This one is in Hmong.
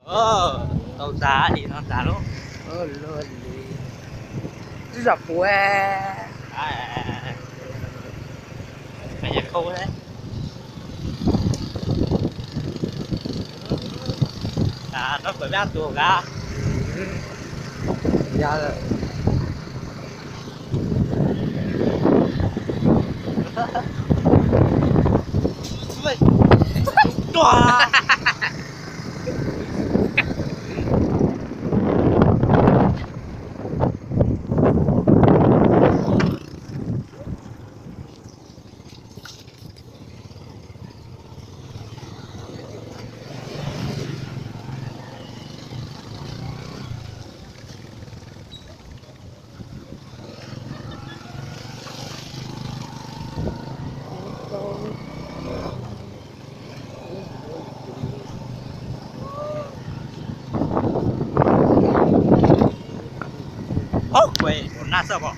Tau ntag li no ntag lauj. Twb zam puv. No pawg dab tuag kav. Ub, kuv ua nab xwb os.